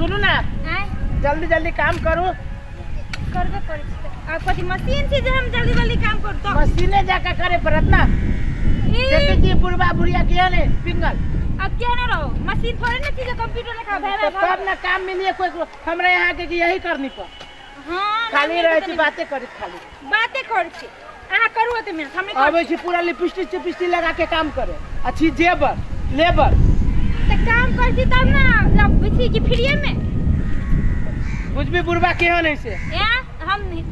सुनू ने। आँय? जल्दी जल्दी काम करू। करबे करै छी तऽ। आब कथी मशीन छै जे हम जल्दी जल्दी काम करू तऽ? मशीने जाके करे पड़त ना। ई, देखै छी बुढ़बा बुढ़िया के ने पिंगल। अब क्या ना रहो, मशीन थोड़े ना चीज कंप्यूटर लेखा भे तो तब ना काम मिलिए कोई को। हमरा यहाँ के कि यही करनी पर। हाँ, खाली नहीं रहै तऽ छी, नहीं। बाते करैत खाली। बाते करै छी। अहाँ करू ओते मेहनत, हम नहि करै। आबै छी पूरा लिपस्टिक चिपस्टिक लगा के काम करे। अच्छी जेबर लेबर। तऽ काम करै छी तब ना लगबै छी कि फ्रीए में? बुझबी बुढ़बा केहन है से। ए, हम नहीं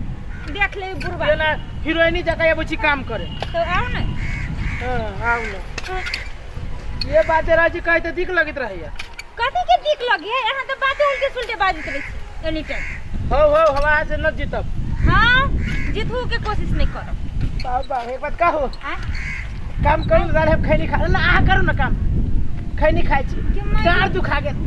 देख ले बुढ़बा। जेना हीरोइनी जकाँ अबै छी काम करे। तो आउ ने। हाँ, आउ ने। ये बात रहै छी कहै तऽ दिक लगैत रहैया। कथी के दिक लगे है? अहाँ तऽ बाते उल्टे सुलटे बाजैत रहै छी एनी टाइम। हो हो, हम अहाँ से न जीतब। हाँ, जीतू के कोशिश नहीं करब। बाप बाप, एक बात कहू। आँय? काम करू ने, हम खैनी खा ना, अहाँ करू ने काम। खैनी खाइ छी। कि मैं- डाँड़ दुखा गेल।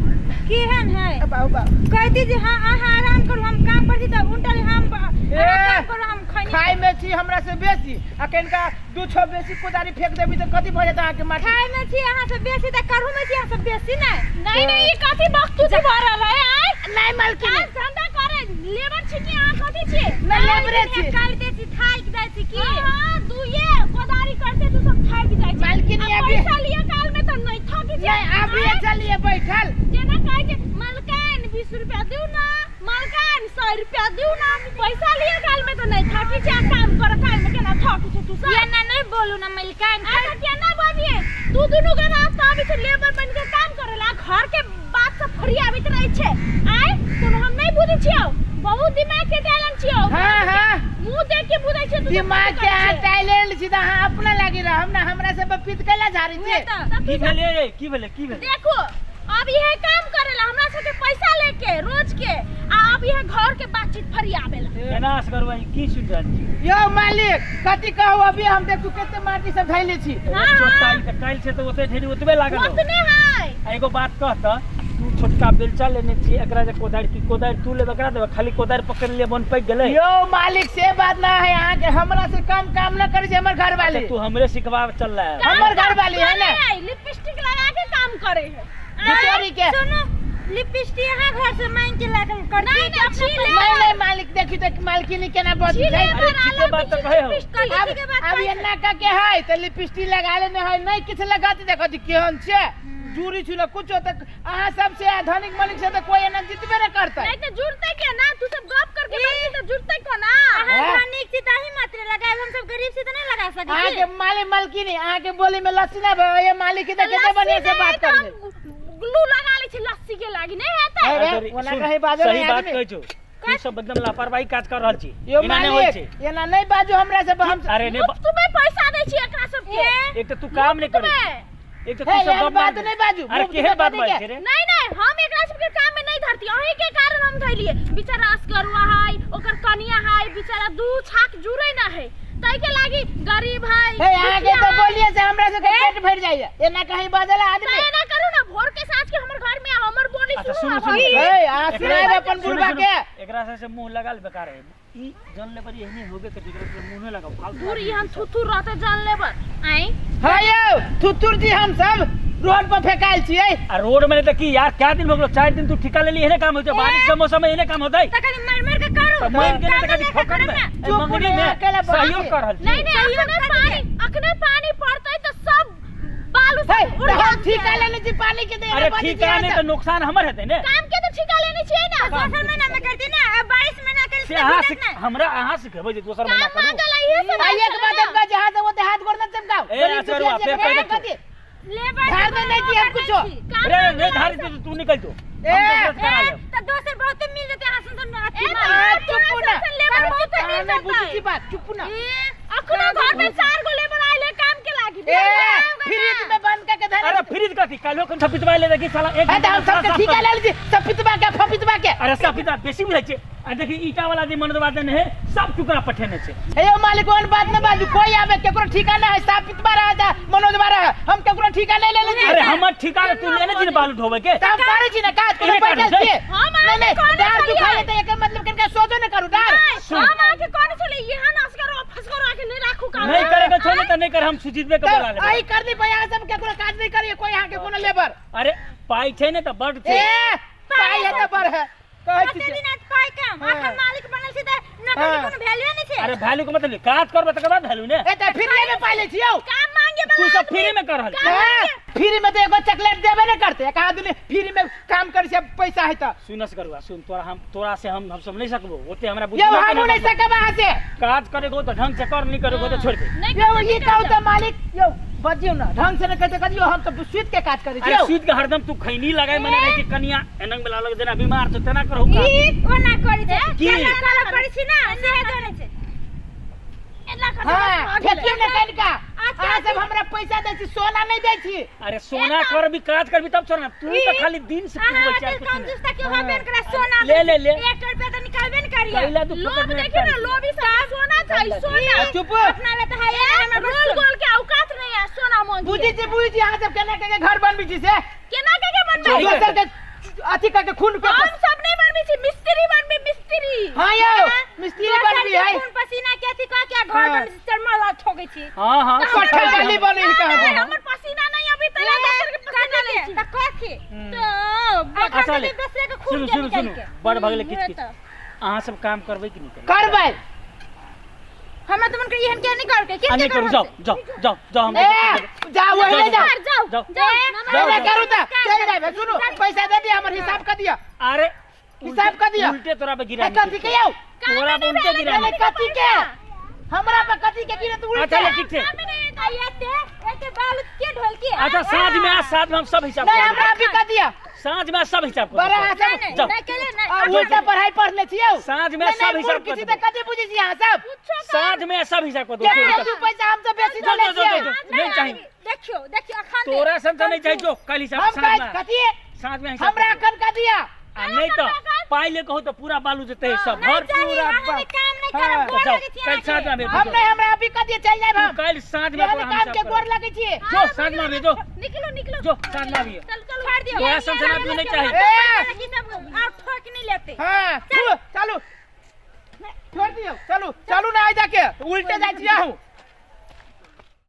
केहन है? बाबू बाबू। कहती जे हाँ अहाँ आराम करू हम काम करै छी तऽ उल्टा हम ए, अहाँ काम करू हम खैनी खाइ में छी हमरा से बेसी आ कनिका दू छो बेसी कोदारी फेंक देबी तऽ कथी भऽ जेतै अहाँके माटी? खाइ में छी अहाँ से बेसी तऽ करू में छी अहाँ से बेसी नै। नहीं नहीं, ई कथी बकचूदी भऽ रहल है? आँय? नहीं मालकिनी। काम धंधा करे लेबर छी कि अहाँ कथी छी? नहीं, लेबरे छी। कर दे छी, थाकि जाइ छी की? हाँ, दुइये कोदारी करते तू सब थाकि जाइ छी। मालकिनी, आ अभी- पैसा लिअ काल में तऽ नहीं थाकि छै। नहीं, अभी आँय? चलिए बैठल। जेना कहै छै मलकान 20 रुपया दिउ ना, मलकान 100 रुपया दिउ ना, पैसा लिअ काल में तऽ नहीं थाकि छै, आ काम कर काल में केना थाकि छै तू सब? एना नहीं बोलू ना मलकान। आ तऽ केना बजिए? तू दुनू के रात आबै छै लेबर बन के काम करेला, घर के बात सब फरियाबैत रहै छै। आय कोनो हम नहीं बुझै छियौ, बहुत दिमाग के टैलेंट छियौ। हाँ, हाँ। मुंह देख के बुझै छियौ तू सब दिमाग की के करै अहाँ छै। टैलेंट छी तऽ अहाँ अपना लागी रहब ना, हमरा से पीत कैला झाड़ी छी? तऽ की भेलै रे? की भेलै? की भेलै? देखो अब यह काम करेला हमरा सबके पैसा लेके रोज के, आ अब यह घर के बातचीत फरियाबेला। केना असगरवा ई की सुनि रहल छी? यौ मालिक कथी कहू, अभी हम देखू कते माटी सब धैले छी। हाँ, छोटका हाँ। ई तऽ काल्हि से तऽ ओते ढेरी ओतबे लागल हो। ओतने है। आ एगो बात कह तऽ, तू छोटका बेलचा लेने छी, एकरा जे कोदारि की कोदारि तू लेबे एकरा देबे, खाली कोदारि पकड़ लिए मन पैक गेलै। यौ मालिक से बात ना है, अहाँ के हमरा से कम काम न करै छै हमर घर वाली। अच्छा, तू हमरे सिखबा चल रहा है। हमर घर वाली है ना। नहीं, लिपस्टिक लगा के काम करे है। बिचारी के। सुनो, लिपस्टिक यहाँ घर से मांग के लाकर कर नहीं, नहीं, छी ले। नहीं, नहीं, मालिक देखी तो मालकिनी केना बज छी ले, छै। अरे, ठीके बात तऽ कहै हो। लिपस्टिक अब के बात अब कहै एना का के है त लिपस्टिक लगा लेने है, नहीं किछ लगाते देखो जी केहन छै। जूरी छु न कुछो तक अहाँ सबसे आ धनिक मलिक से त कोई एना जितबे न करतै। नहीं त जुड़तै के ना, तू सब गप करके बैठ त जुड़तै कोना? अहाँ हैं? धनिक छी ताही मात्र लगाएब, हम सब गरीब छी त नहीं लगा सकै अहाँ छी। के मालिक मालकिनी, अहाँ के बोली में लस्सी ना भे, ये मालिक के त केते बढ़िया से बात कर कर। ग्लू लगा ले छी लस्सी के लागी नहीं हेतै। अरे, अरे, ओना सुन, कहीं बाजो सही नहीं बात आदमी। कहै छौ, तू सब एकदम लापरवाही काज कर रहल छी। यो एना नहि होइ मालिक, छै। एना नहीं बाजू हमरा से, हम अरे नहीं मुफ्त में पैसा दै छी एकरा सब के। एक तऽ तू काम नहीं करै मुफ्त में। एक तऽ तू हे, सब एहन गप बात मार- नहीं बाजू, अरे मुफ्त केहन में बात कथी बाजै के? छै रे? नहीं नहीं, हम एकरा सब के काम में नहीं धरती, अहीं के कारण हम धैलिए। बेचारा असगरुआ है, ओकर कनिया है, बेचारा दू छाक जुड़े ना है, तै के लागी गरीब है। हे, अहाँ के दुखिया तो है। बोलिए से हमरा से पेट भर जाइए, एना कहीं बाजल आदमी। त एना करू ना, भोर के साँझ के हमर घर में हमर बोली अच्छा, सुनू सुनू, ना सुनू। भाई। हे, अहाँ एकरा- सुनाएब अपन सुनू, बुढ़बा सुनू। के। एकरा से मुंह लगाल बेकार है। ई जान ले पर एहने होबे कर, एकरा से मुंह नहीं लगाओ, फालतू दूर आदमी यहाँ सब। थुथुर रहते जान लेबर। आँय? हाँ यौ, थुथुर जी हम सब रोड पर फेकायल छियै। आ रोड में नहीं त की यार, क्या दिन भऽ गेलो? 4 दिन तू ठिका लेली, एहने काम होय छै। बारिश के मौसम में एहने काम होतै। त कनी मारि मारि के करू। त मारि के नहि त काम कनी नहि फोकट करब में, ना। ए, चुप मंगनी नहि, में अकेला बस। सहयोग कर रहल छी। नहीं, नहीं, अखने पानी पड़तै त सब बालू हे, सब उड़ तऽ हम जात ठीका छै। लेने छी पानी के, अरे ठीका नहि तऽ नुकसान हमर हेतै ने। काम के तऽ ठीका लेने छियै ना। दोसर महीना में करती ना, अब बारिश महीना के से अहाँ हमरा अहाँ सिखेबै जे दोसर महीना काम करू। मांगल इहे सब आ आयल एक छलै बात ना। हम कहै छी, हाथ ओते हाथ गोड़ न चमकाउ। ए, गरीब असगरुआ, दुखिया फेर छै, कहि कथी? देखियौ। लेबर धार में नहीं छी हम कुछो। काम अरे मांगल नहीं धारी इहे तो तू निकल जो। ए, हम दोसर करा ए, लेब। तऽ दोसर बहुते मिल जेतै अहाँ सन सन अथी ए, माल। आ, चुप ना। लेबर बहुते अहाँ मिल नहि बुझै छी जेतै। बात, चुप ना। ए, अखनो घर में 4 गो लेबर आयल है काम के लागी। ए, फ्रिज में बंद करके धरे। अरे फ्रिज कथी? काल्हो कन सपितवा ले देखी साला एक हे, तऽ हम घंटा सबके साफ ठीका कर। ले लै छी, सपितबा के, फपितबा के। अरे सपितवा बेसी बुझै छै। आ देखी ईटा वाला जे मनोजवा देने है सब टुकड़ा पठेने छै। हे यौ मालिक, ओहन बात न बाजू, कोई आबे केकरो ठीका न है, साफ पितबा रहे जा मनोजवा रहे, हम केकरो ठीका नहीं लेले छी। अरे हमर ठीका तू लेने छी ने बालू ढोबे के। त हम करै छी ने काज, कोनो एने काज बैठल छै। छियै। हम नहीं, अहाँके नहीं, कहने डार छलियै। दुखाइए तऽ एकर मतलब कनिका सोचो ने करू डार। नहीं, सुन। हम अहाँके कहने छलियै, एहन असगर फसगर आके नहीं राखू काम। नहीं करे के छौ ने त नहीं कर, हम सुजीतबे के बोला तऽ लेबै। एहि करनी पर अहाँ सब केकरो काज नहीं करिए, कोई अहाँ के कोनो लेबर। अरे पाई छै ने त बड छै। ए, पाइ है तऽ बड़ है कहै कते छी दिन आज पाइ काम हाँ। अखन मालिक बनल छी तऽ नौकरी हाँ। कोनो वैल्यू नहि छै अरे वैल्यू के मतलब काज करबे तकर बाद वैल्यू ने ए तऽ फ्रीए में पाइ लै छी यौ काम मांगे तू वाला सब फ्री में कर रहल छी। हैं? फ्री में तऽ एगो चॉकलेट देबे ने करते कहाँ दुनी फ्री में काम करै छै पैसा है तऽ सुनस करुआ सुन तोरा हम तोरा से हम सब नहीं सकबो ओते हमरा बुद्धि यौ नहीं हमहूँ ना नहीं सकब अहाँ से काज करे को तो ढंग से कर नहीं करे को तो छोड़ दे नहीं यौ ई कहू तऽ मालिक यौ बजियौ ना ढंग से नहीं करते कहियो हम तऽ सुति के काज करै छी अरे यौ सुइत के हरदम तू खैनी लगाए मने रहे कि कनिया एनंग वाला लग जेना बीमार छ तेना करहु का ई ओना करै छै की? केना करऽ पड़ै छै ना सेहे जानै छै एना कर हाँ फेकियौ ने कनिका अच्छा, अहाँ सब हमरा पैसा दै छी सोना नहीं दै छी अरे सोना कर भी काज कर भी तब छोड़ ना तू तो खाली दिन से अहाँ पूछबै अते चार कुछ कंजूस त क्यों हबे करा सोना ले, ले, ले। एक रुपया त निकालबे न करिए कैला तू लोभ फुकट में देखियो ना लोभी सब सोना चाहिए सोना आ, चुप अपना ले त है ना हमरा रोल गोल के औकात नहीं है सोना मांग बुझी छी बुझी छी अहाँ सब केना के घर बनबै छी से केना के के बनबै चोरी दोसर के अथी करके खून पे हम सब नहीं बनबै छी मिस्त्री बनबै मिस्त्री हाँ यौ मिस्त्री बनबी है खून पसीना के अथी कह के घर हाँ। में चरमला ठोकै छी हां हां पट्ठा वाली बनी कहाँ नहीं, हमर पसीना नहीं अभी तैला दोसर के पसीना लै छी त कथी तो अच्छा ले दोसरे के खून सुनू के सुनू निकाल सुनू के बड़ भगले किच किच अहाँ सब काम करबै कि नहीं करबै करबै हमरा त मन के एहन के नहीं करके के आ नहीं करू जाओ जाओ जाओ जाओ हम ए जाओ वही जाओ जाओ जाओ जाओ जाओ, नहीं जाओ। करू त चल जाबे सुनू पैसा दे दिया हमर हिसाब कर दिया अरे हिसाब कर दिया। उल्टे तोरा पे गिरा ए, कथी के यौ तोरा पे उल्टे गिरा नहीं कथी के हमरा पे कथी के गिरे तू अच्छा उल्टे ले ठीक छै एते एते बाल के ढोल के अच्छा साँझ में आ साँझ में हम सब हिसाब नहीं कर हमरा अभी कर दिया साँझ में सब हिसाब कर बड़ा देब। अहाँ सब जाओ। नहीं केले नहीं आ, उल्टा पढ़ाई पढ़ने छियौ साँझ में नहीं, सब नहीं, हिसाब मूर्ख कर छी देब। तऽ कथी बुझै छी अहाँ सब साँझ में सब हिसाब कर दो केना दू पैसा हम सब बेसी जो, दऽ जो, लै जो, जो, छियै नहीं चाहिए। देखियो देखियो अखन तोरा सन तऽ नहीं चाहिए जो कल हिसाब हम साँझ कहै में कथी साँझ में हिसाब हमरा कर देब। अखन कर दिया आ नहीं तो पाई ले कहू तो पूरा बालू जेतै सब नहीं भर चाहिए पूरा अहाँ बाप। काम नहीं हाँ। करब गोर जाओ लगै छी कल साँझ में हम भेजो नहीं हमरा अभी कर दिया चल जाएब हम कल साँझ में एहन तोरा हम काम हिसाब के गोर करब। लगै छी जो साँझ में भेजो निकलो निकलो जो साँझ में आबिए चल चल छोड़ दियो तोरा सन सन आदमी नहीं चाहिए ए! की सब और ठोक नहीं लेते हाँ चलू चलू छोड़ दियौ चलू चलू ना आइ जाके उल्टे जाइ छी अहूँ